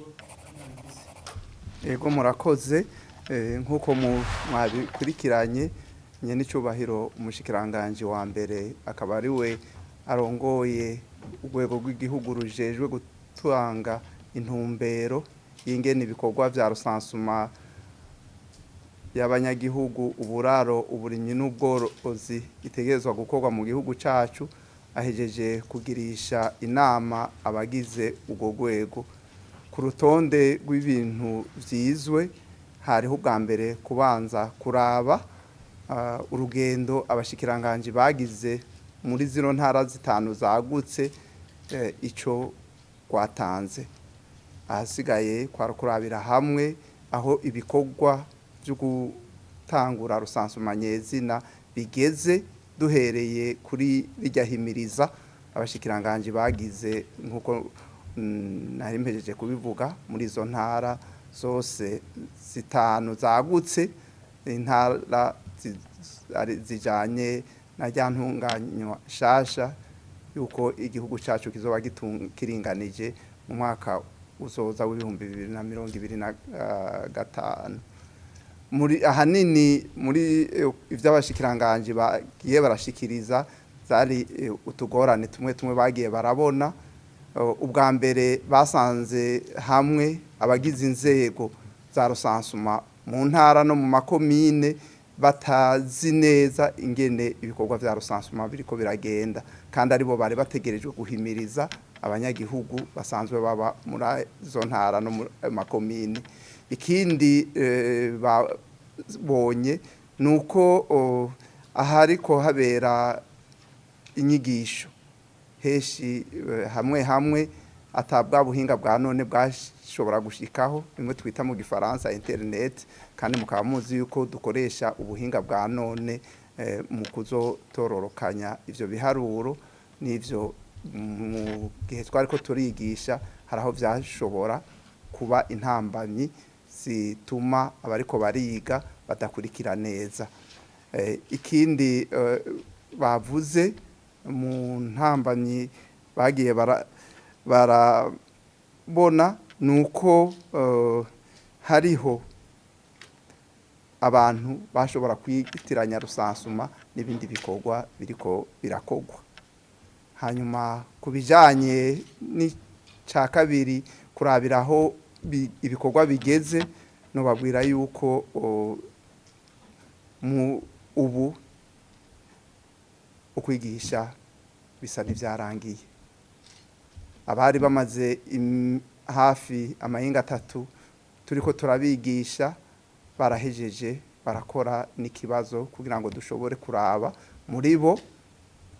Mwabivuze. Ego, murakoze. Nk'uko mwabikurikiranye, nyenicubahiro umushikiranganje wa mbere, akaba ari we arongoye urwego rw'igihugu rujejwe gutanga intumbero y'ingene ibikorwa vya recensement y'abanyagihugu, uburaro, uburimyi n'ubworozi itegerezwa gukorwa mu gihugu cacu, ahejeje kugirisha inama abagize urwo rwego. Ku rutonde rw'ibintu vyizwe, hariho ubwa mbere kubanza kuraba urugendo abashikiranganji bagize muri zino ntara zitanu zagutse, ico rwatanze. Ahasigaye kwari kurabira hamwe aho ibikorwa byo gutangura recensement nyezina bigeze, duhereye kuri rirya himiriza abashikiranganji bagize, nk'uko nari mpejeje kubivuga, muri izo ntara zose zitanu zagutse, intara zijanye na rya ntunganywa shasha yuko igihugu cacu kizoba kiringanije mu mwaka uzoza w'2025. Muri ahanini muri ivy'abashikiranganji bagiye barashikiriza zari utugorane tumwe tumwe bagiye barabona. Ubwa mbere basanze hamwe abagize inzego za recensement mu ntara no mu makomine batazi neza ingene ibikorwa vya recensement biriko biragenda, kandi aribo bari bategerejwe guhimiriza abanyagihugu basanzwe baba muri izo ntara no mu makomine. Ikindi babonye nuko ahariko habera inyigisho heshi, hamwe hamwe atabwa buhinga bwa none bwashobora gushikaho, bimwe twita mu Gifaransa internet, kandi mukaba muzi yuko dukoresha ubuhinga bwa none mu kuzotororokanya ivyo biharuro n'ivyo. Mu gihe twariko turigisha, hari aho vyashobora kuba intambamyi zituma abariko bariga badakurikira neza. Ikindi bavuze mu ntambamyi bagiye barabona nuko hariho abantu bashobora kwitiranya recensement n'ibindi bikorwa biriko birakogwa. Hanyuma ku bijanye n'ica kabiri, kurabiraho ibikorwa bigeze, nobabwira yuko mu ubu ukwigisha bisa n'ivyarangiye. Abari bamaze hafi amahinga 3 turiko turabigisha barahejeje, barakora n'ikibazo kugira ngo dushobore kuraba muri bo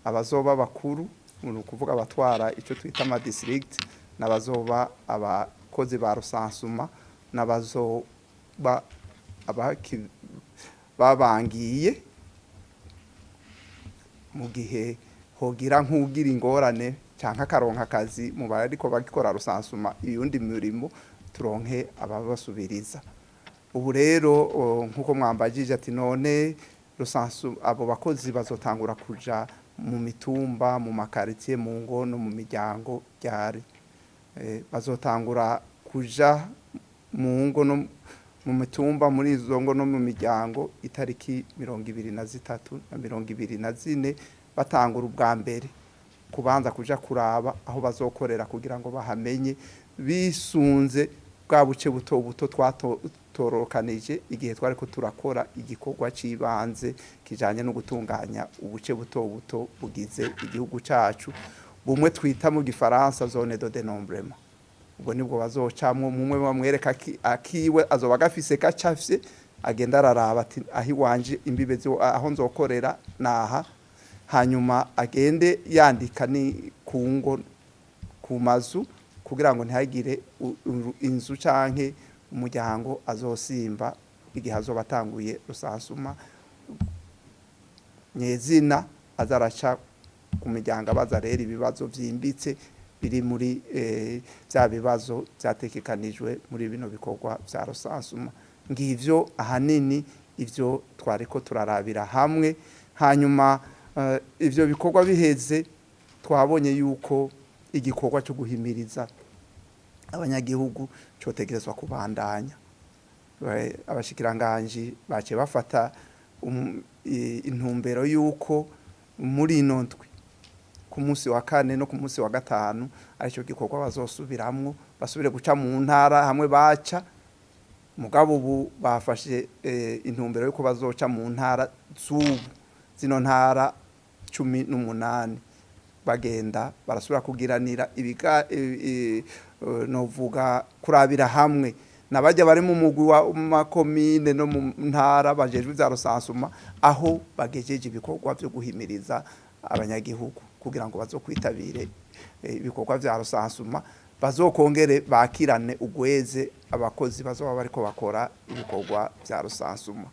abazoba bakuru, ni ukuvuga abatwara icyo twita ama district, n'abazoba abakozi ba recensement, n'abazoba babangiye mu gihe hogira nk'ugira ingorane canke akaronka akazi mu bariko bagikora recensement iyundi mirimo, turonke ababasubiriza. Ubu rero, nkuko mwambajije ati none abo bakozi bazotangura kuja mu mitumba, mu ma quartiers, mu ngo no mu miryango ryari? Bazotangura kuja mu ngo no mu mitumba, muri izo ngo no mu miryango, itariki 23 na 24, batangura ubwa mbere kubanza kuja kuraba aho bazokorera kugira ngo bahamenye, bisunze bwa buce buto buto twatorokanije igihe twariko turakora igikorwa c'ibanze kijanye no gutunganya ubuce buto buto bugize igihugu cacu, bumwe twita mu Gifaransa zone de dénombrement. Ubwo nibwo bazocamwo, mumwe bamwereka akiwe azoba gafise gacafye, agenda araraba ati aho iwanje imbibe aho nzokorera naha, hanyuma agende yandika ni ku ngo, ku mazu, kugira ngo ntihagire inzu canke umuryango azosimba igihe azoba atanguye recensement nyezina, azaraca ku miryango abaza rero ibibazo vyimbitse biri muri vya bibazo vyatekekanijwe muri bino bikorwa vya recensement. Ngivyo ahanini ivyo twariko turarabira hamwe. Hanyuma ivyo bikorwa biheze, twabonye yuko igikorwa cyo guhimiriza abanyagihugu cotegerezwa kubandanya. Abashikiranganji baciye bafata intumbero y'uko muri ino ndwi, ku munsi wa kane no ku munsi wa gatanu, aricyo gikorwa bazosubiramwo, basubire guca mu ntara hamwe baca. Mugabo ubu bafashe intumbero y'uko bazoca mu ntara z'ubu, zino ntara 18, bagenda barasubira kugiranira ibiga novuga kurabira hamwe nabajya bari mu mugwi wa makomine no mu ntara bajejwe ivya recensement, aho bagejeje ibikorwa vyo guhimiriza abanyagihugu kugira ngo bazokwitabire ibikorwa vya recensement, bazokongere bakirane ugweze abakozi bazoba bariko bakora ibikorwa vya recensement.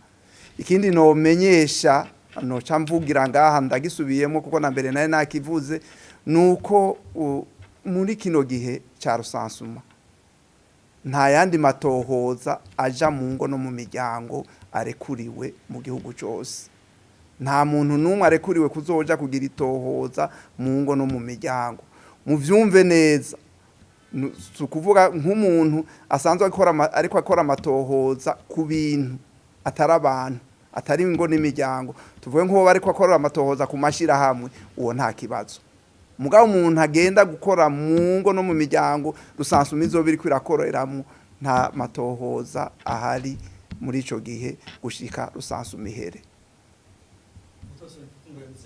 Ikindi nomenyesha, noca mvugira ngaha, ndagisubiyemo kuko na mbere nari nakivuze, nuko muri kino gihe ca recensement nta yandi matohoza aja mu ngo no mu miryango arekuriwe mu gihugu cose. Nta muntu n'umwe arekuriwe kuzoja kugira itohoza mu ngo no mu miryango. Muvyumve neza, si ukuvuga nk'umuntu asanzwe akora ariko akora amatohoza ku bintu atari abantu, atari ingo n'imiryango. Tuvuge nk'uwo bariko akora amatohoza ku mashirahamwe, uwo nta kibazo. Mugabo umuntu agenda gukora mu ngo no mu miryango recensement izoba iriko irakoreramwo, nta matohoza ahari muri ico gihe gushika recensement ihere. Mutosoni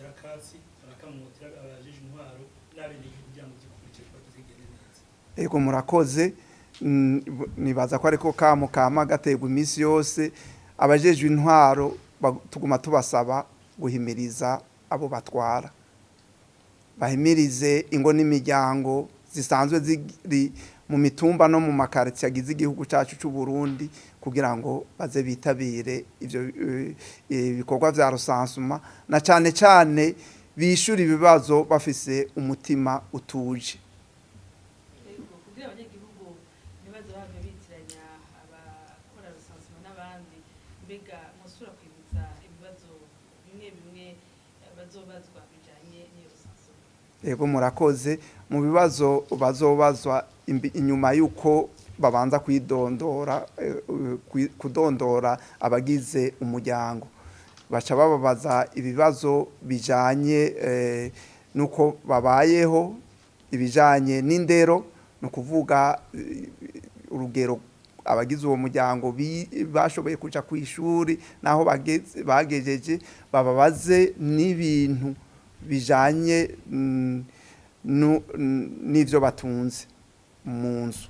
akatsi barakamwotera abajeje intwaro n'abenegihugu kugira ngo byikure ico kibazo kigende neza. Ego, murakoze. Nibaza ko ariko kamo kama gaterwa iminsi yose. Abajejwe intwaro tuguma tubasaba guhimiriza abo batwara, bahimirize ingo n'imiryango zisanzwe ziri mu mitumba no mu makaritsiye agize igihugu cyacu cy'u Burundi, kugira ngo baze bitabire ivyo ibikorwa vya recensement, na cane cane bishyura ibibazo bafise umutima utuje. Yego, kugira abanyagihugu ntibaze bave bitiranya abakora recensement n'abandi, mbega musubira kwibutsa ibibazo bimwe bimwe bazobazwa bijanye n'iyo recensement? Yego, murakoze. Mu bibazo bazobazwa inyuma y'uko babanza kwidondora, kudondora abagize umuryango, baca bababaza ibibazo bijanye nuko babayeho, ibijanye n'indero, ni ukuvuga urugero abagize uwo muryango bashoboye kuja ku ishuri naho bagejeje, bababaze n'ibintu bijanye n'ivyo batunze mu nzu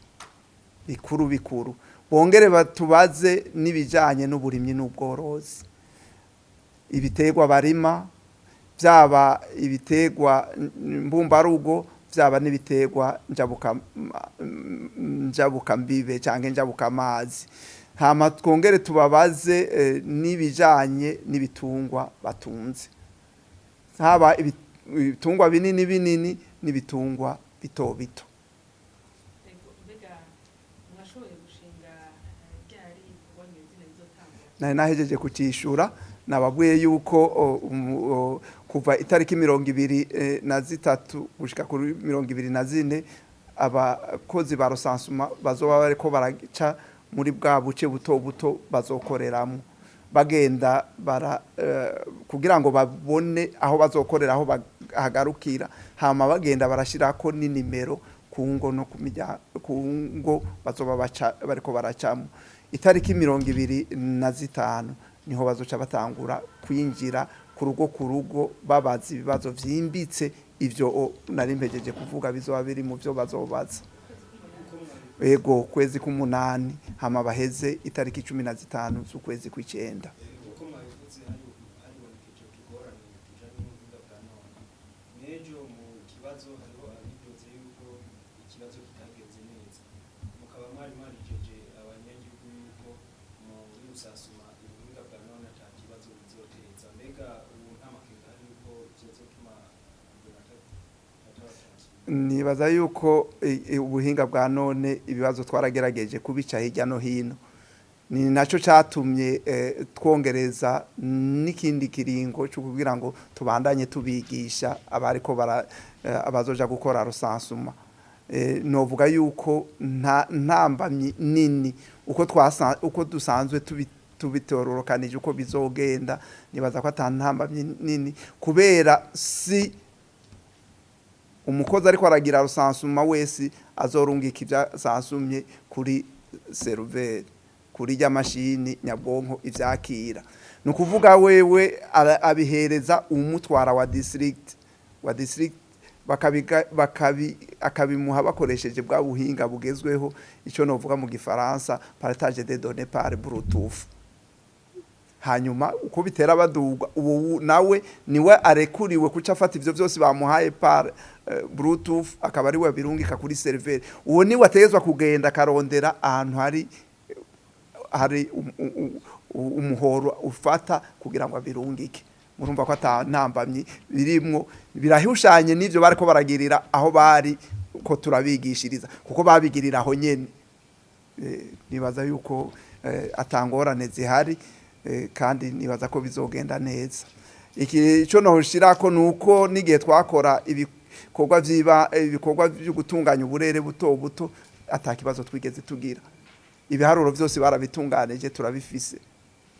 bikuru bikuru. Bongere batubaze n'ibijanye n'uburimyi n'ubworozi, ibiterwa barima, byaba ibiterwa mbumbarugo, byaba n'ibiterwa njabukambibe cyangwa njabukamazi. Hama twongere tubabaze n'ibijanye n'ibitungwa batunze, haba ibitungwa binini binini n'ibitungwa bito bito. Yego, mbega mwashoboye gushinga ryari ibikorwa nyezina bizotangwa? Nari nahejeje kucishura, nababwiye yuko kuva itariki 23 gushika kuri 24, abakozi ba recensement bazoba bariko baraca muri bwa buce buto buto bazokoreramo, bagenda bara kugira ngo babone aho bazokorera, aho bahagarukira, hama bagenda barashirako n'inimero ku ngo no ku ngo bazoba baca bariko baracamo. Itariki 25 niho bazoca batangura kwinjira ku rugo ku rugo, babaza ibibazo vyimbitse. Ivyo nari mpejeje kuvuga bizoba biri mu vyo bazobaza. Ego, kwezi k'umunani, hama baheze itariki 15 z'ukwezi kw'icenda. Uko mwabivuze, haribonekeje utugorane tujanye n'ubuhinga bwa none. N'ejo mu kibazo hariho abidoze yuko ikibazo kitagenze neza, mukaba mwari mwarijeje abanyagihugu yuko muri recensement ubuhinga bwa none ata kibazo bizoteza. Mbega ubu nta makenga hari yuko vyozotuma Nibaza yuko ubuhinga bwa none, ibibazo twaragerageje kubica hirya no hino. Ni nacyo cyatumye twongereza n'ikindi kiringo cyo kugira ngo tubandanye tubigisha abariko bara abazoja gukora recensement. Novuga yuko nta ntambamyi nini uko twasa uko dusanzwe tubitororokanije uko bizogenda, nibaza ko ata ntambamyi nini, kubera si umukozi ariko aragira recensement wese azorungika ibyo sansumye kuri serveur, kuri rya mashini nyabwonko ivyakira. Ni ukuvuga wewe abihereza umutwara wa district, bakabiga bakabi akabimuha bakoresheje bwa buhinga bugezweho, icyo novuga mu Gifaransa partage de données par Bluetooth. Hanyuma uko bitera baduga, uwo nawe niwe arekuriwe kuca afata ivyo vyose bamuhaye par Bluetooth, akaba ari we birungika kuri serveur. Uwo niwe ategezwa kugenda akarondera ahantu hari umuhoro ufata kugira ngo abirungike. Murumva ko ata ntambamyi birimwo, birahushanye n'ivyo bariko baragirira aho bari ko turabigishiriza, kuko babigirira aho nyene. Nibaza yuko atangorane zihari, kandi nibaza ko bizogenda neza. Iki cyo noshirako nuko n'igihe twakora ibikorwa vyiba, ibikorwa byo gutunganya uburere buto buto, atakibazo twigeze tugira. Ibiharuro vyose barabitunganije, turabifise.